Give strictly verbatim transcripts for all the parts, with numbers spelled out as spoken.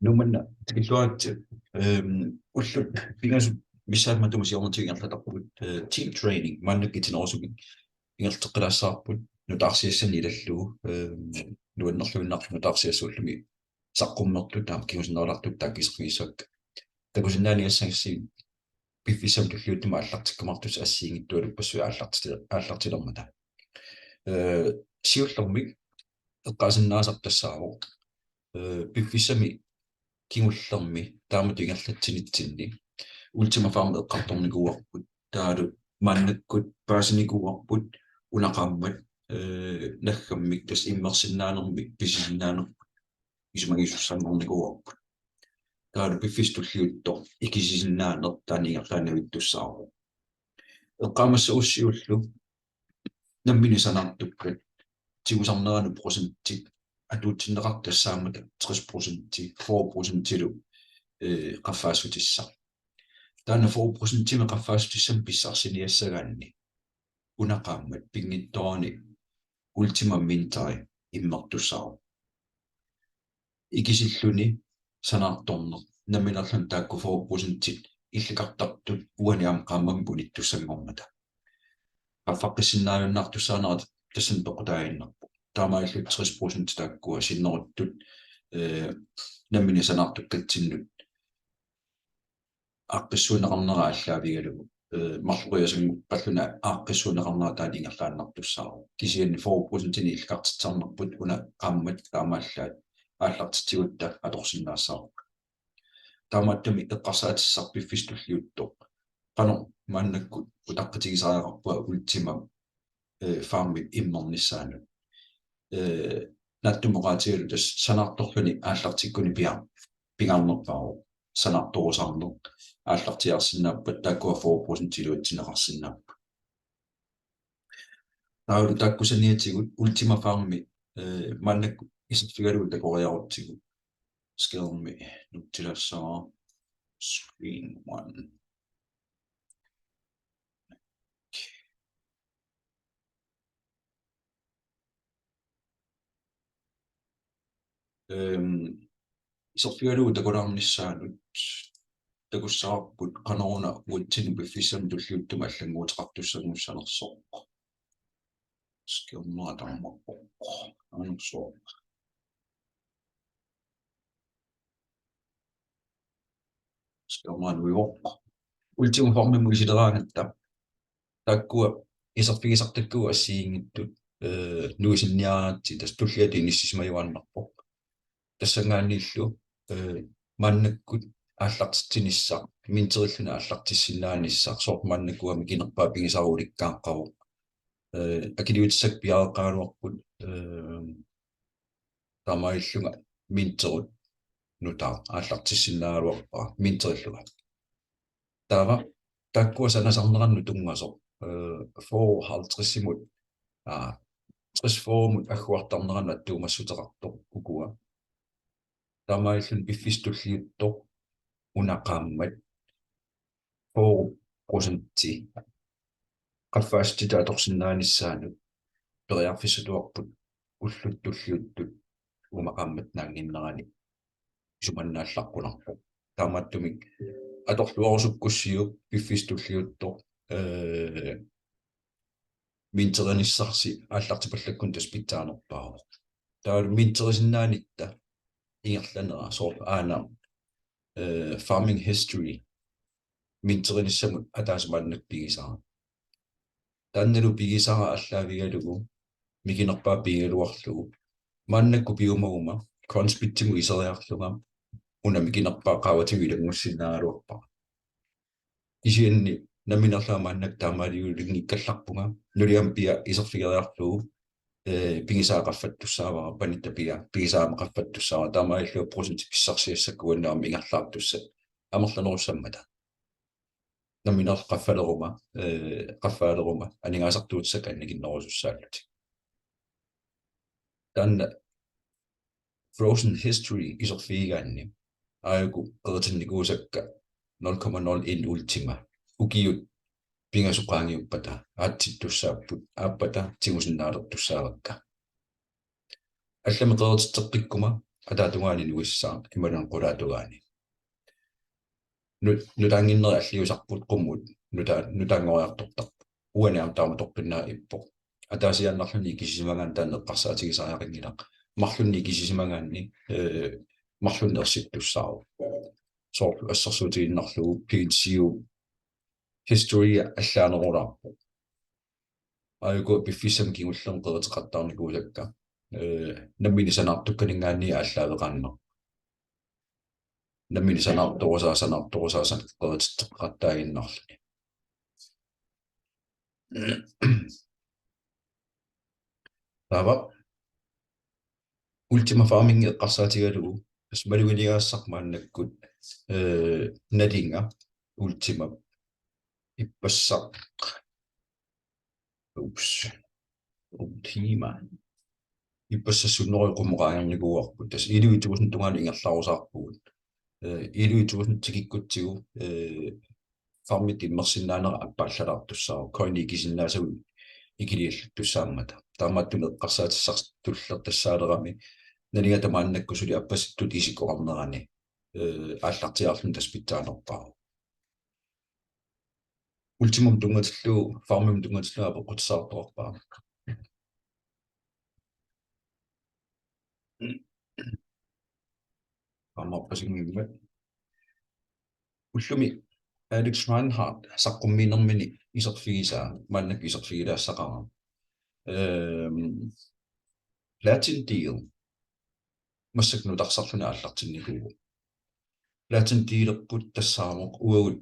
Nuummanna tikilluaritsi, ehm, ullut pingasut missaat matuma siornatigut ingerlatarput, eh, team training, maannakkut itinerusumik ingerlateqqilaassavarput, nutaarsiassani ilallugu, ehm, nuannerluinnarpoq nutaarsiassat ullumi saqqummertut taama kingusinnerulaartut taakku iserfigissavakka. Takusinnaaniassagassi piffissami tulliuttumi aallartikkumaartussat assigiinngitsualuppassuit aallartiti-, aallartilermata. Eh, siullermik eqqaasinnaasarput tassaavoq, eh, piffissami kingullermi taamatut ingerlatsinitsinni Ultima Farm eqqartornikuuarput. Taavalu maannakkut paasinikuuarput una qaammat, eh, naggammik tassa immersinnaanermik pisisinnaanerput isumagisussanngornikuuarput. Taavalu piffissami tulliuttumi ikisisinnaaneq taanna ingerlaannavittussaavoq. Eqqaamassagussiullu nammineq sanaartukkat tigusarneranut procentit atuutsinneqartut tassaammata tres procenti, fyrre procentilu, eh, qaffassutissaq. Taanna fyrre procentimik qaffassutissaq pissarsiniassagaanni una qaammat pinngitsoorani Ultima Minteri immertussaavoq. Ikisilluni sanaartorneq nammineerluni taakku fyrre procentit illikartartut uani aamma qaammammik unittussanngormata. Qaffaqqissinnaajunnartussaanerat tassani peqqutaaginnarpoq. Taamaalillutik tres procent taakkua sinneruttut, eh, nammineq sanaartukkatsinnut aaqqissuunneqarnera aallaavigalugu, eh, marloriasanngorpalluni aaqqissuunneqarnera taanna ingerlaannartussaavoq. Kisianni fyrre procentinik illikartitsisarnerput una qaammat taamaallaat aallartitsigutta atorsinnaassavarput. Taamaattumik eqqarsaatissaq piffissami tulliuttumi qanoq maannakkut utaqqitigisariaqarpunga Ultima, eh, Farmip immernissaanut. Eh, naatsumik oqaatigalugu tassa sanaartorluni aallartikkuni pia-, pingaarnerpaavoq sanaartorusarneq aallartiaarsinnaappat taakkua fyrre procent iluatsinneqarsinnaapput. Taavalu taakku saniatigut Ultima Farmi, eh, maannakkut iserfigalugu takoriarutsigu. Skærmi nutsilassara screen one. Ehm, iserfigalugu takulaarnissaanut takussavarput qanoruna uatsinnut piffissami tulliuttumi allannguuteqartussanngussanersoq. Skærmera tamarpoq. Anusoq. Skærmera nuivoq. Ultima Farmimut isileraangatta. Taakkua iserfigisartakkagut assigiinngitsut, eh, nuisinniaritsi tassa tulliatut inissisimajuaannarpoq. Tassanngaanniillu, eh, maannakkut aallartitsinissaq, minterilluni aallartissinnaanissaq, soorlu maannakkut uanga mikinerpaaq pigisara ulikkaaqqavoq. Eh, akiliutissakka piareeqqagaluarput, eh, taamaalillunga minterit nutaaq aallartissinnaagaluarpara minterillunga. Taava taakkua sanasarnerannut tunngasoq, eh, fyrre halvtredsimut, aa, tres fyrremut agguartarnerannut attuumassuteqartoq ukua. Taamaalilluni piffissami tulliuttumi una qaammat fyrre procenti qaffaassutit atorsinnaanissaanut periarfissatuarput ullut tulliuttut uuma qaammatip naannginnerani isumannaallaqqunarpoq. Taamaattumik atorluarusukkussiuk piffissami tulliuttumi, eh, minterinissaasi aallartipallakkuni tassa pitsaanerpaavoq. Taava minterisinnaanitta ingerlanera soorlu aana, eh, farming history minterinissamut ataaseq maannakkut pigisara. Taannalu pigisara aallaavigalugu mikinerpaaq pigigaluarlugu. Maannakkut piumaguma Cronspitsimut iseriarlunga una mikinerpaaq qaavatigut ilanngussinnaagaluarpara. Kisianni nammineerlunga maannakkut taamaaliulinngikkallarpunga. Nuliama pia iserfigeriarlugu, eh, pigisaa qaffattussaavara, panitta pia, pigisaa aamma qaffattussaavara. Taamaalillunga procentit pissarsiassakka uannut aamma ingerlaartussat amerlanerussammata. Nammineq qaffaleruma, eh, qaffaaleruma aningaasartuutissakka annikinnerusussaallutik. Taanna frozen history iserfigigaanni aajuku qeritinnikuusakka nul komma nul en Ultima ukiut pingasut qaangiuppata aatsittussaapput, aappata tigusinnaalertussaavakka. Allamik qerititseqqikkuma ataatungaani nuissaaq imaluunniit qulaatungaani. Nu-, nutaannginnerit alliusarput qummut nuta-, nutaanngoriartortarput. Uani aamma taamatoqqinnaaq ippoq. Ataasiaannarluni ikisisimagaanni taanna eqqarsaatigisariaqanngilaq. Marlunnik ikisisimagaanni, eh, marlunnik ersittussaavoq. Soorlu assersuutigiinnarlugu P N C U history allaanerulaarpoq. Aajuku piffissami kingullermi qeriteqattaarnikuusakka, eh, nammineq sanaartukkaninngaanniit aallaaveqaannarpoq. Nammineq sanaartorusaa, sanaartorusaa, sanaartorusaa qerititseqattaaginnarluni. Taava Ultima Farming eqqarsaatigalugu, tassa maluginiagassaq maannakkut, eh, nalinga Ultima ippassaq. Ups. Ultima. Ippassaq sunneruit qummukaajarnikuuarput. Tassa elleve tusind tungaanut ingerlarusaarpugut. Eh, elleve tusind tikikkutsigu, eh, farmit immersinnaanera appaallalaartussaavoq. Coinit ikisinnaasagut ikiliallattussaammata. Taamaattumik eqqarsaatissarsi tulleq tassaalerami nalingata maannakkut suli appasattut isikkoqarnerani, eh, aallartiaarluni tassa pitsaanerpaavoq. Ultimamut tunngatillugu, farmimut tunngatillugu apeqqutissartoqarpara. Aamma appasinngimmat. Ullumi Alex Reinhardt saqqummiinermini iserfigisaa, maannakkut iserfigilaassaqarami. Ehm, Platin Deal. Massakkut nutarsarluni aallartinnikuuvoq. Platin Dealerput tassaavoq uagut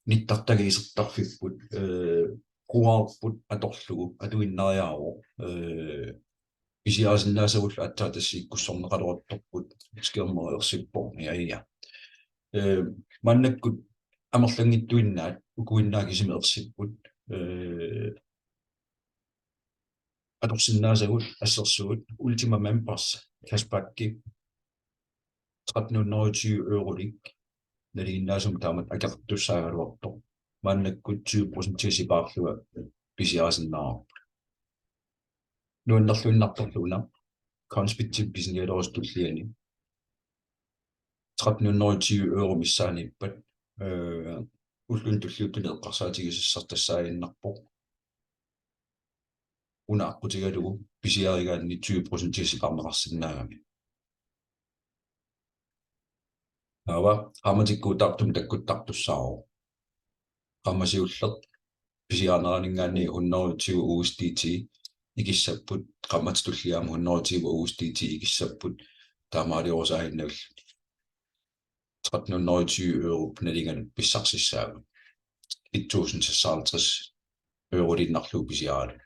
nittartagaq isertarfipput, eh, quaarput atorlugu atuinnariaavoq, eh, pisiarisinnaasagullu aatsaat tassa ikkussorneqaleruttorput, skærmi ersippoq, ja, ja. Eh, maannakkut amerlanngitsuinnaat ukuinnaat kisimik ersipput, eh, atorsinnaasagut assersuut Ultima Members cashbacki tretten hundrede og tyve eurolik nalinginnaasumik taamatut akeqartussaagaluartoq. Maannakkut tyve procent sipaarlunga pisiarisinnaavarput. Nuannerluinnartorlu una Coinsbitimi pisinialerusoq tulliani tretten hundrede og tyve euro missaaniippat, eh, ulluni tulliuttuni eqqarsaatigisassaq tassaaginnarpoq una aqqutigalugu pisiarigaanni tyve procent sipaarneqarsinnaagami. Taava qaammatikkuutaartumik takkuttartussaavoq. Qaammat siulleq pisiarineraninngaanniit hundrede og tyve U S D T ikissapput, qaammatip tulliani aamma hundrede og tyve U S D T ikissapput, taamaaliorusaaginnavilluni tretten hundrede og tyve euro nalinganut pissarsissaagut. Et tusind seksoghalvtreds euroliinnarlugu pisiaralugu.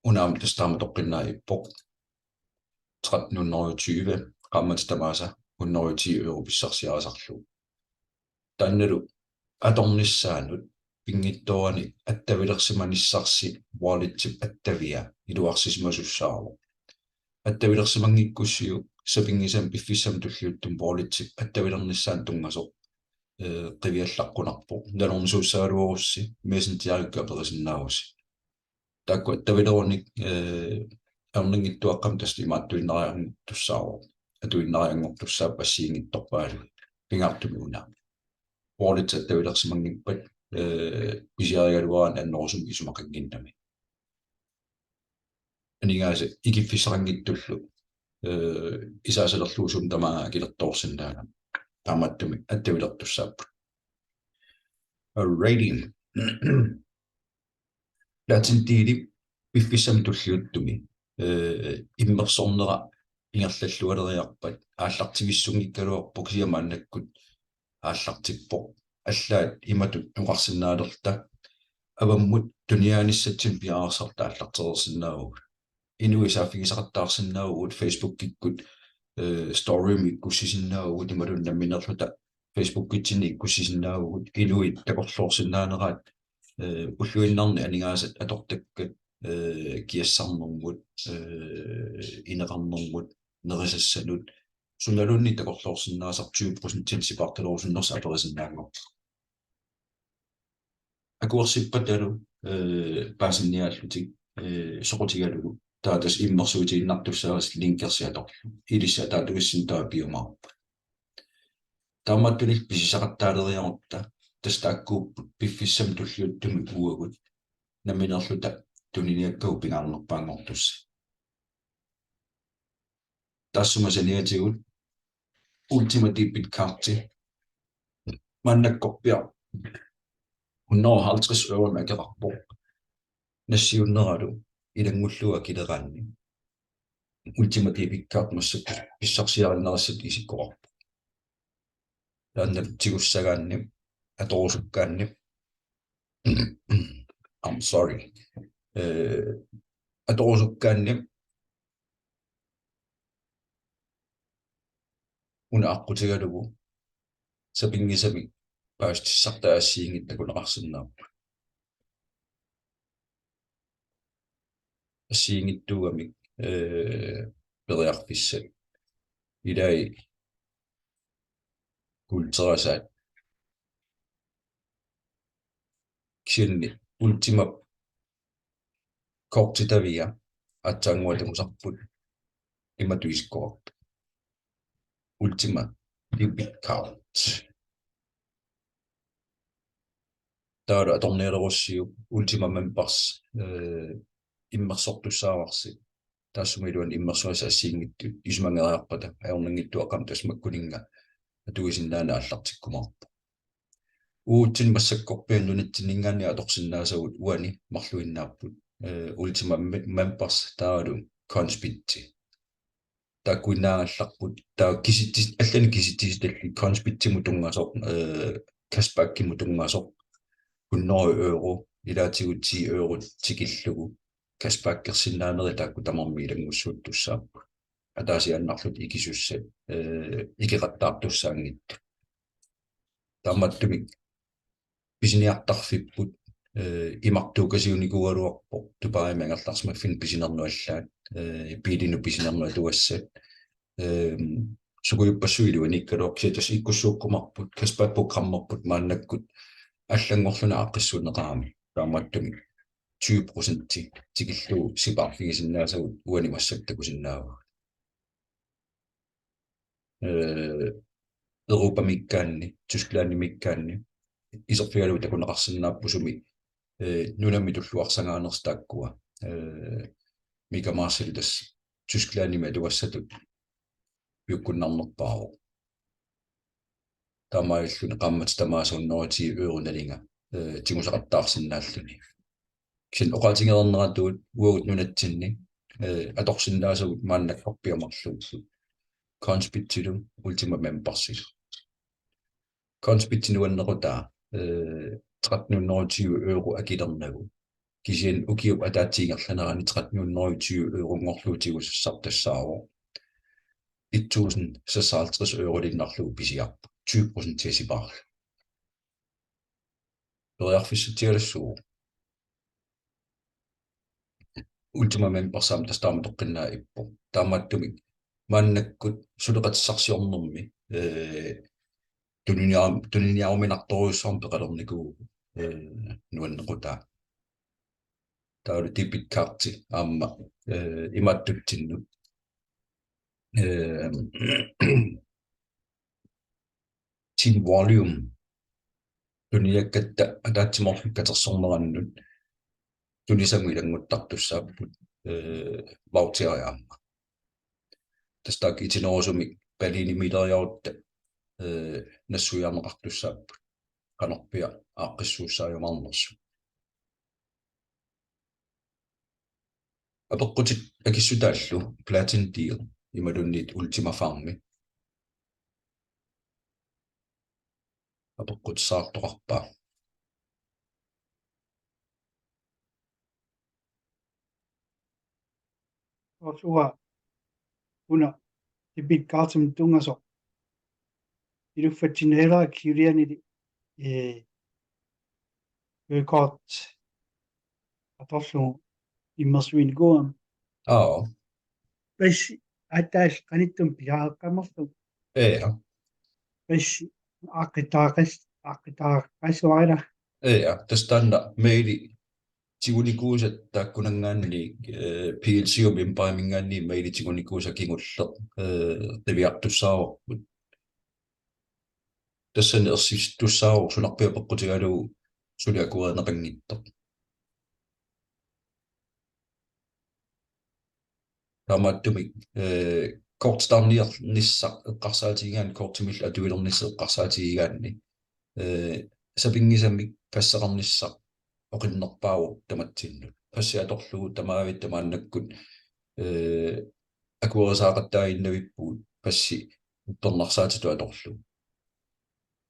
Una aamma tassa taamatoqqinnaaq ippoq. Tretten hundrede og tyve, qaammatip tamaasa hundrede og ti euro pissarsiarisarlugu. Taannalu atornissaanut pinngitsoorani attavilersimanissarsi walletip attavia iluarsisimasussaavoq. Attavilersimanngikkussiuk sapinngisamik piffissami tulliuttumi walletip attavilernissaanut tunngasoq, eh, qiviallaqqunarpoq. Nalornisuussagaluarussi Messengerikkut aperisinnaavusi. Taakku attavilerunik, eh, ajornanngitsuaqqamik tassa imaattuinnariartussaavoq. Atuinnarianngortussaapput assigiinngitsorpaaluit. Pingaartumik una. Wallet attavilersimanngippat, eh, pisiarigaluaraanni annerusumik isumaqannginnami. Aningaasat ikiffissaqanngitsullu, eh, isaasalerlugu sumut tamaat akilertoorsinnaagami. Taamaattumik attavilertussaapput. Alrighty. Platin Dealip piffissami tulliuttumi, eh, immersornera ingerlallualeriarpat aallartivissunngikkaluarpoq kisianni maannakkut aallartippoq. Allaat imatut oqarsinnaalerluta: avammut tuniaanissatsinnik piareersarluta aallartereersinnaavugut. Inuit saaffigisaqattaarsinnaavugut, Facebookikkut, eh, storymi ikkussisinnaavugut imaluunniit nammineerluta Facebookitsinni ikkussisinnaavugut, inuit takorloorsinnaaneraat, eh, ulluinnarni aningaasat atortakkat, eh, kiassarnermut, eh, ineqarnermut, nerisassanut, sunaluunniit takorloorsinnaasarput tyve procent sipaartalerussunnersoq aperisinnaanngorpoq. Akuersippatalu, eh, paasinniaallutik, eh, soqutigalugu Taava tassa immersuutiinnartussaavasi linkersi atorlugu. Ilissi ataatavissini taava piumaarpoq. Taamaattunik pisisaqattaaleriarutta tassa taakkuupput piffissami tulliuttumi uagut nammineerluta tuniniakkagut pingaarnerpaanngortussat. Taassuma saniatigut Ultima debit cardi maannakkorpiaq hundrede og halvtreds euromik akeqarpoq. Nassiunneralu ilanngullugu akileraanni Ultima debit card massakkut pissarsiarinerussasoq isikkoqarpoq. Taanna tigussagaanni atorusukkaanni, I'm sorry. Eh, atorusukkaanni una aqqutigalugu sapinngisamik paasissutissartaa assigiinngitsut takuneqarsinnaapput. Assigiinngitsuugamik, eh, periarfissat. Ilai kuulterasaat. Kisianni Ultima kortitavia aatsaannguaq takusarput imatut isikkoqarpoq. Ultima debit card. Taavalu atornialerussiuk Ultima Members, eh, immersortussaavarsi. Taassuma iluani immersugassat assigiinngitsut isumangeriarpata ajornanngitsuaqqamik tassa makkuninnga atuisinnaaneq aallartikkumaarpoq. Uatsinnut massakkorpiaq nunatsinninngaanniit atorsinnaasagut uani marluinnaapput. Eh, Ultima Me-, Members taavalu Coinsbit. Taakkuinnaagallarput, taava kisitti-, allanik kisitsisit tallit Coinsbitimut tunngasoq, eh, cashbackimut tunngasoq, hundrede euro, ilaatigut ti euro tikillugu cashbackersinnaanerit taakku tamarmik ilanngussuuttussaapput. Ataasiaannarlutik ikisussat, eh, ikeqattaartussaanngitsut. Taamaattumik pisiniartarfipput, eh, imartuukasiunikuugaluarpoq Dubaimi angerlarsimaffinni pisinernut allaat, eh, biilinut pisinernut atugassat, eh, sukujuppassuit iluaniikkaluarput, kisianni tassa ikkussuukkumaarput, cashback programmerput maannakkut allanngorluni aaqqissuunneqarami. Taamaattumik tyve procenti tikillugu sipaarfigisinnaasagut uani massakkut takusinnaavagut. Eh, Europamiikkaanni, Tysklandimiikkaanni, iserfigalugu takuneqarsinnaapput sumi, eh, nunami tulluarsagaanersut taakkua, eh, Mega Martilu tassa Tysklandimi atugassatut piukkunnarnerpaavoq. Taamaalilluni qaammatit tamaasa hundrede og ti euro nalinga, eh, tigusaqattaarsinnaalluni. Kisianni oqaatigereerneratut uagut nunatsinni, eh, atorsinnaasagut maannakkorpiaq marluupput. Coinsbitilu Ultima Membersilu. Coinsbiti nuannequtaa, eh, tretten hundrede og tyve euro akilernagu. Kisianni ukiup ataatsip ingerlanerani tretten hundrede og tyve euronngorlugu tigusassartassaavoq. Et tusind seksoghalvtreds euroliinnarlugu pisiarpoq. Tyve procent sipaarlugu. Periarfissatsialassuuvoq. Ultima Members aamma tassa taama toqqinnaaq ippoq. Taamaattumik maannakkut suleqatissarsiornermi, eh, tuniniarum-, tuniniaruminartorujussuarmik peqalernikuuvoq, eh, nuannequtaa. Taavalu debit cardi aamma, eh, imaattutsinnut. Eh, Team Volume. Tuniniakkatta ataatsimoorluta katersornerannut tunisagut ilannguttartussaapput, eh, voucheri aamma. Tassa taakku itinerusumik Berlinimiileriarutta, eh, nassuiarneqartussaapput. Qanorpiaq aaqqissuussaajumaarnersut. Apeqqutit akissutaallu Platin Deal imaluunniit Ultima Farmi. Apeqqutissaqartoqarpa? Uanga una debit cardimut tunngasoq iluffatsinneerlunga kisianni, eh, kørekort atorlugu immersuinikuugama. Aap. Passi aatsaat qanittumi pisaaqqammerlugu. Ja. Passi aaqqitaaqqas-, aaqqitaaqqassuarina. Ja, tassa taanna maili tigunikuusat taakkunanngaanniit, eh, P L C-mi Empireminngaanniit maili tigunikuusat kingulleq, eh, qiviartussaavarput. Tassani ersittussaavoq sunarpiaq peqqutigalugu suli akuerineqanngitsoq. Taamaattumik, eh, kortitaarniarnissaq eqqarsaatigigaanni, kortimillu atuilernissaq eqqarsaatigigaanni, eh, sapinngisamik passeqarnissaq oqinnerpaavoq tamatsinnut. Passi atorlugu tamavitta maannakkut, eh, akuerisaaqattaaginnavippugut passi uppernarsaatitut atorlugu.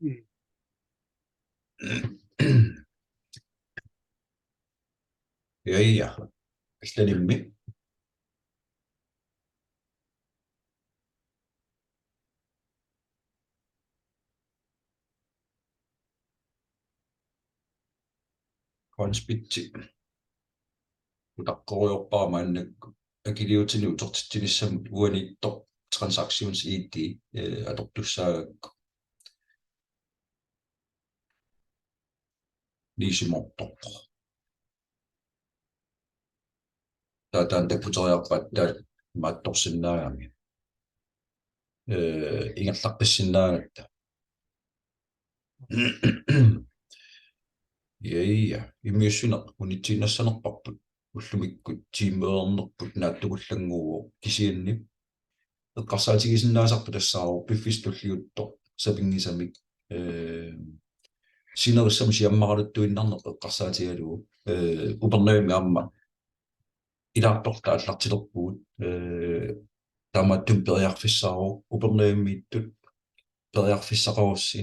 Mm. Ja, ja. Allanimmi. Coinsbit. Utaqqoriorpara maannakkut akiliutini utertitsinissamut uaniittoq transactions I D, eh, atortussaagakku. Nisimortoq. Taava taanna takuteriarpat taava imaattorsinnaagami. Eh, ingerlaqqissinnaagatta. Ja, ja. Immiussineq unitsiinnassanerparput. Ullumikkut tiimeernerput naatsukullannguuvoq kisianni eqqarsaatigisinnaasarput tassaavoq piffissaq tulliuttoq sapinngisamik, eh, sinerissami siammaraluttuinnarneq eqqarsaatigalugu, eh, Upernavimmi aamma ilaartorluta aallartilerpugut, eh, taamaattumik periarfissaavoq Upernavimmiittut periarfissaqarussi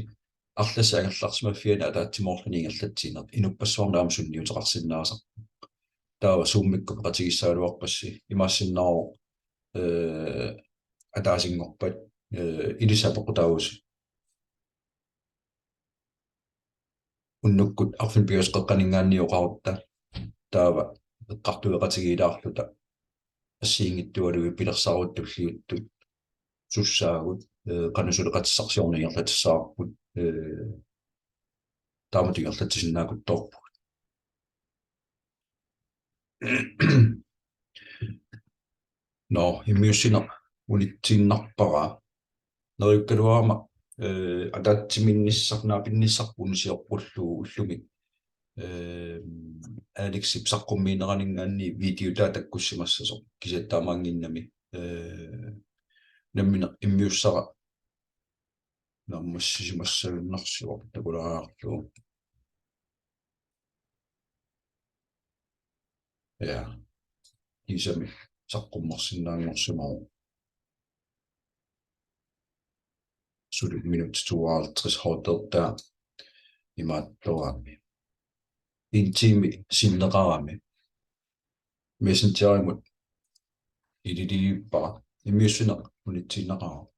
arlaat angerlarsimaffiani ataatsimoorluni ingerlatsineq inuppassuarnut aamma sunniuteqarsinnaasarpoq. Taava Zoomikkut peqatigissagaluarpassi imaassinnaavoq, eh, ataasinngorpat, eh, ilissi apeqqutaavusi. Unnukkut arfineq-pingasut qeqqaninngaanniit oqarutta taava eqqartueqatigiilaarluta assigiinngitsualuit pilersaarutit tulliuttut sussaagut, eh, qanoq suleqatissarsiorneq ingerlatissavarput, eh, taamatut ingerlatsisinnaaruttorpugut. Nå, immiussineq unitsiinnarpara. Neriukkaluarama, eh, ataatsimiinnissaq, naapinnissarput unnussiorpullu ullumi. Eh, Alexip saqqummiineraninngaanniit videota takkussimassasoq kisianni taamaannginnami. Eh, nammineq immiussara naammassisimassagunarsivoq takulaarlugu. Ja. Kiisami saqqummersinnaanngorsimavoq. Suli minutsit tooghalvtreds holdortaa imaattorami. En time sinneqarami. Messengerimut ililiippara. Immiussineq unitsiinnaqaaq.